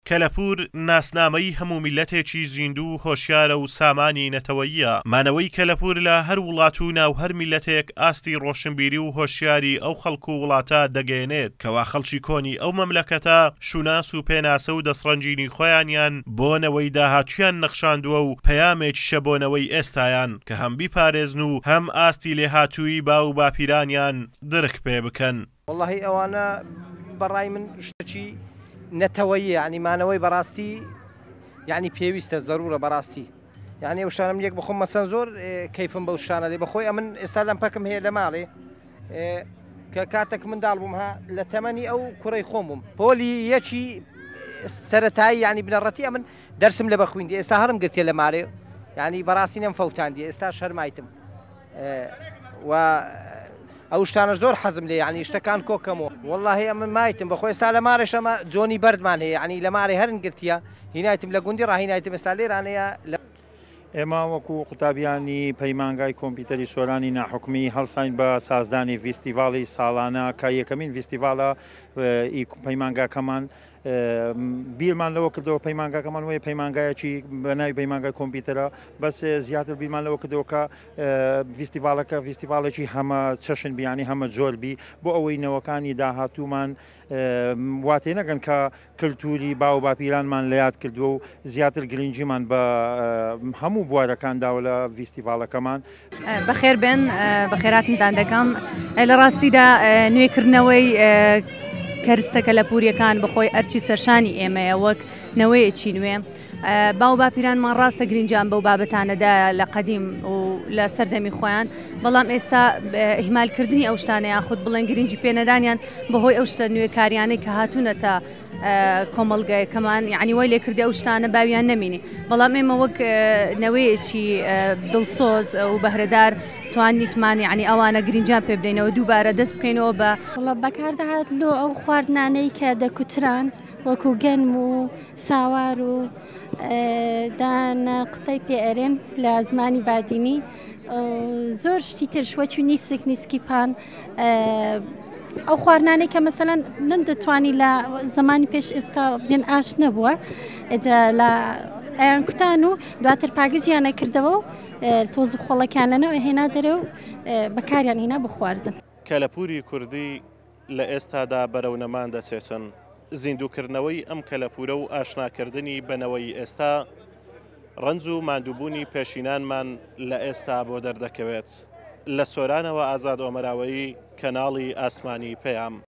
کەلەپوور ناسنامەی هەموو میللەتێکی زیندوو و هۆشیارە و سامانی نەتەوەییە. مانەوەی کەلەپوور لە هەر وڵات و ناو هەر میللەتێک ئاستی ڕۆشنبیری و هۆشیاری ئەو خەڵک و وڵاتە دەگەیەنێت کەوا خەڵکی کۆنی ئەو مەملەکەتە شوناس و پێناسە و دەستڕەنگینی خۆیانیان بۆ نەوەی داهاتوویان نەخشاندووە و پەیامێکیشە بۆ نەوەی ئێستایان کە هەم بیپارێزن و هەم ئاستی لێهاتوویی باو و باپیرانیان درک پێ بکەن. وەڵاهی ئەوانە بەڕای من شتەکی نەتەوەییە یانی مانەوەی بەڕاستی یانی پێویستە زەرورە بەڕاستی یانی ئەو شتانە من یەک بخۆم مەسەن زۆر کەیفم بەو شتانە دێ بەخۆی ئەمن ئێستا لەمپەکم هەیە لە ماڵێ کە کاتێک منداڵ بووم ها لە تەمەنی ئەو کوڕەی خۆم بووم پۆلی یەکی سەتایی ینی بنەڕەتی ئەمن دەرسم لە بەخویندی ئێستا هەرم گرتێ لە مارێ ینی بەڕاستی نەم فەوتاندی ئێستا شەرمایتم و ئەو شتانە زۆر حەزم لێ یعنی شتەکان کۆکەمەوە واللهی ئەمن مایتم بەخۆ ئێستا لە مارێش ئەمە جۆنی بەردمان هەیە یعنی لە مارێ هەرن گرتیە هینایتم لە گوندی ڕاهینایتم ئێستا لێرانەیە لە ئێمە وەکو قوتابیانی پەیمانگای کۆمپیوتەری سۆرانی ناحکومی هەڵساین بە سازدانی ڤیستیڤاڵی ساڵانە کە یەکەمین ڤیستیڤاڵە ئی پەیمانگاکەمان بیرمان لەوە کردەوە پەیمانگاکەمان وەیە پەیمانگایەکی بە ناوی پەیمانگای کۆمپیوتەرە بەس زیاتر بیرمان لەوە کردەوە کە ڤیستیڤاڵەکە ڤیستیڤاڵێکی هەمە چەشن بیانی هەمە جۆر بی بۆ ئەوەی نەوەکانی داهاتوومان وا تێنەگەن کە کلتوری باو باپیرانمان لە یاد کردووە و زیاتر گرنگیمان بە هەموو بوارەکان داوە لە ڤیستیڤاڵەکەمان. بەخێر بێن، بەخێراتنتان دەکەم. لە ڕاستیدا نوێکردنەوەی کەرستە کەلەپوورییەکان بەخۆی ئەرکی سەرشانی ئێمەیە وەک نەوەیەکی نوێ. باو باپیرانمان ڕاستە گرنگیان بەو بابەتانە دایە لە قەدیم و لە سەردەمی خۆیان، بەڵام ئێستا ئیهمالکردنی ئەو شتانە یاخود بڵێن گرنگی پێنەدانیان بەهۆی ئەو شتە نوێکاریانەی کە هاتوونەتە کۆمەڵگەکەمان یعنی وای لێکردی ئەو شتانە باویان نەمینی بەڵام ئێمە وەک نەوەیەکی دڵسۆز و بەهرەدار توانیتمان یعنی ئەوانە گرنجیان پێ بدەینەوە دووبارە دەست بکەینەوە بە وەڵا بەکاردەهات لۆ ئەو خواردنانەی کە دەکوتران وەکو گەنم و ساوار و دانە قوتەی پێ ئەرێن لە زمانی بادینی زۆر شتی ترش وەچوو نیسک نیسکی پان ئەو خواردنانەی کە مەسەلەن نەندەتوانی لە زمانی پێش ئێستا بێن ئاش نەبووە لە ئەیان کوتان و دواتر پاگژیانە کردەوە و تۆز و خۆڵەکان لەنەوە هێنا دەرێ و بەکاریان هینا بۆ خواردن. کەلەپوری کوردی لە ئێستادا بەرەو نەمان دەچێتن، زیندووکردنەوەی ئەم کەلەپوورە و ئاشناکردنی بە نەوەی ئێستا، ڕەنج و ماندووبوونی پێشینانمان لە ئێستا بۆ دەردەکەوێت. لە سۆرانەوە ئازاد ئۆمەراوەیی، کەناڵی ئاسمانی پەیام.